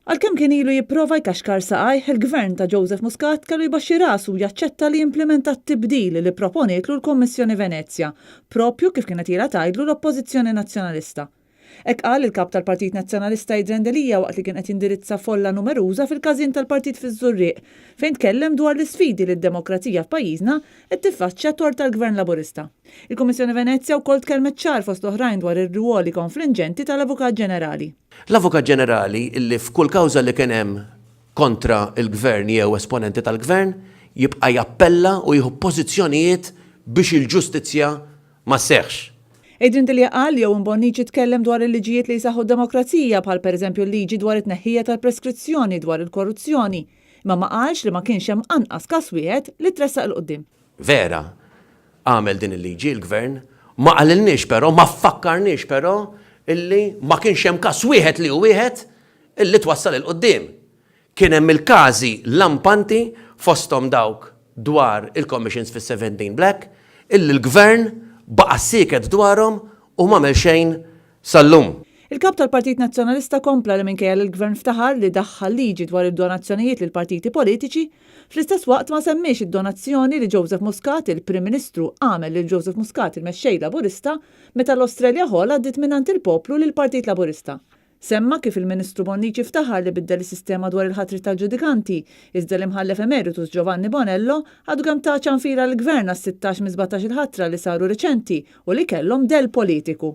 Għalkemm kien ilu jipprova jkaxkar saqajh, il-Gvern ta' Joseph Muscat kellu jbaxxi rasu u jaċċetta li jimplimenta t-tibdil li pproponietlu l-Kummissjoni Venezja, proprju kif kienet ilha tgħidlu l-Oppożizzjoni Nazzjonalista. Hekk qal il-Kap tal-Partit Nazzjonalista Adrian Delia waqt li kien qed jindirizza folla numeruża fil-każin tal-partit fiż-Żurrieq, fejn tkellem dwar l-isfidi li d-demokrazija f'pajjiżna qed tiffaċċja tort tal-Gvern Laburista. Il-Kummissjoni Venezja wkoll tkellmet ċar fost oħrajn dwar ir-rwoli konflinġenti tal-Avukat Ġenerali. L-Avukat Ġenerali li f'kull kawża li kien hemm kontra l-Gvern jew esponenti tal-Gvern jibqa' jappella u jieħu pożizzjonijiet biex il-ġustizzja ma sseħħx. Adrian Delia qal li Owen Bonnici tkellem dwar il-liġijiet li jsaħħu d-demokrazija bħal pereżempju l-liġi dwar it-tneħħija tal-preskrizzjoni dwar il-korruzzjoni, imma ma qalx li ma kienx hemm anqas każ wieħed li tressaq 'il quddiem. Vera, għamel din il-liġi l-Gvern, ma qalilniex però, ma fakkarniex però illi ma kienx hemm każ wieħed li hu wieħed illi twassal 'il quddiem. Kien hemm il-każi lampanti fosthom dawk dwar il-commissions fis-17 Black illi l-Gvern baqa' sieket dwarhom u m'għamel xejn sal-lum. Il-Kap tal-Partit Nazzjonalista kompla li minkejja li l-Gvern ftaħar li daħħal liġi dwar id-donazzjonijiet lill-partiti politiċi, fl-istess waqt ma semmiex id-donazzjoni li Joseph Muscat, il-Prim Ministru, għamel lil Joseph Muscat il-Mexxej Laburista meta l-Australia Hall għaddiet mingħand il-poplu lill-Partit Laburista. Semma kif il-Ministru Bonnici ftaħar li biddel is-sistema dwar il-ħatriet tal-ġudikanti, iżda l-Imħallef Emeritus Giovanni Bonello għadu kemm ta ċanfira lill-Gvern għas-sittax minn sbatax-il ħatra li saru riċenti u li kellhom dell politiku.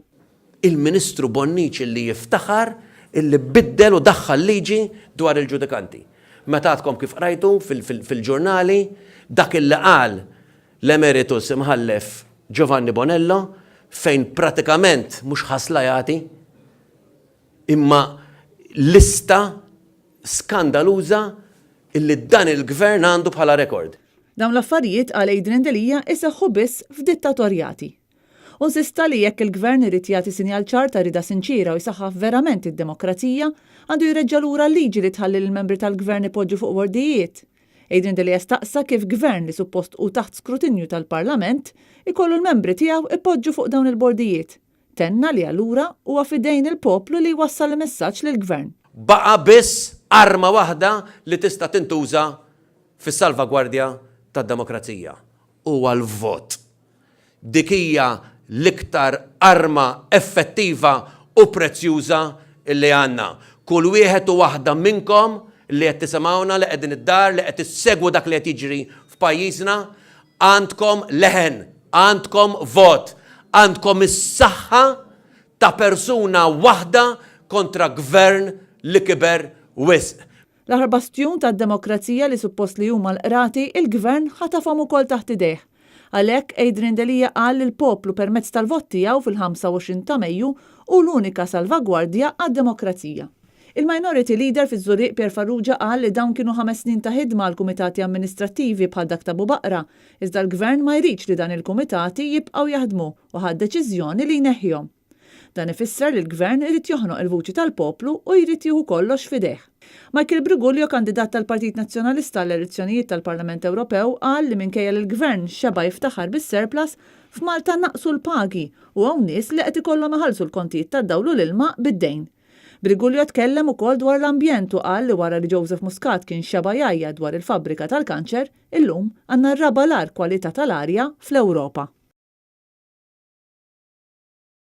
Il-Ministru Bonnici li jiftaħar illi biddel u daħħal liġi dwar il-ġudikanti. Meta għadkom kif qrajtu fil-ġurnali dak illi qal l-Emeritus Imħallef Giovanni Bonello fejn pratikament mhux ħasla jagħti imma lista skandaluża illi dan il-Gvern għandu bħala rekord. Dawn l-affarijiet, qal Adrian Delia, iseħħu biss f'dittatorjati. Hu nsista li jekk il-Gvern irid jagħti sinjal ċar ta' rieda sinċiera u jsaħħaħ verament id-demokrazija, għandu jreġġa' lura l-liġi li tħalli lill-membri tal-Gvern ipoġġu fuq bordijiet. Adrian Delia staqsa kif Gvern li suppost hu taħt skrutinju tal-Parlament ikollu l-membri tiegħu ipoġġu fuq dawn il-bordijiet. Tenna li allura huwa f'idejn il-poplu li jwassal il-messaġġ lill-Gvern. Baqa' biss arma waħda li tista' tintuża fis-salvagwardja tad-demokrazija, huwa l-vot. Dik hija l-iktar arma effettiva u prezzjuża li għandna. Kull wieħed u waħda minnkom li qed tisimgħuna, li qegħdin id-dar, li qed issegwu dak li qed jiġri f'pajjiżna, Għandkom leħen, għandkom vot, għandkom is-saħħa ta' persuna waħda kontra gvern li kiber wisq. L-aħħar bastjun tad-demokrazija li suppost li huma l-qrati, il-Gvern ħatafhom ukoll taħt idejh. Għalhekk, Adrian Delia qal li l-poplu permezz tal-vot tiegħu fil-25 ta' Mejju hu l-unika salvagwardja għad-demokrazija. Il-Minority Leader fiż-Żurrieq Pierre Farrugia qal li dawn kienu ħames snin ta' ħidma għall-kumitati amministrattivi bħal dak ta' Bubaqra, iżda l-Gvern ma jridx li dan il-kumitati jibqgħu jaħdmu u ħa d-deċiżjoni li jneħħihom. Dan ifisser li l-Gvern irid joħnoq il-vuċi tal-poplu u jrid jieħu kollox f'idejh. Michael Briguglio, kandidat tal-Partit Nazzjonalista għall-elezzjonijiet tal-Parlament Ewropew, qal li minkejja li l-Gvern xeba' jiftaħar bis-surplus, f'Malta naqsu l-pagi u hawn nies li qed ikollhom iħallsu l-kontijiet tad-dawl u l-ilma bid-dejn. Briguglio tkellem ukoll dwar l-ambjent u qal li wara li Joseph Muscat kien xeba' jgħajjat dwar il-fabbrika tal-kanċer, illum għandna r-raba' l-agħar kwalità tal-arja fl-Ewropa.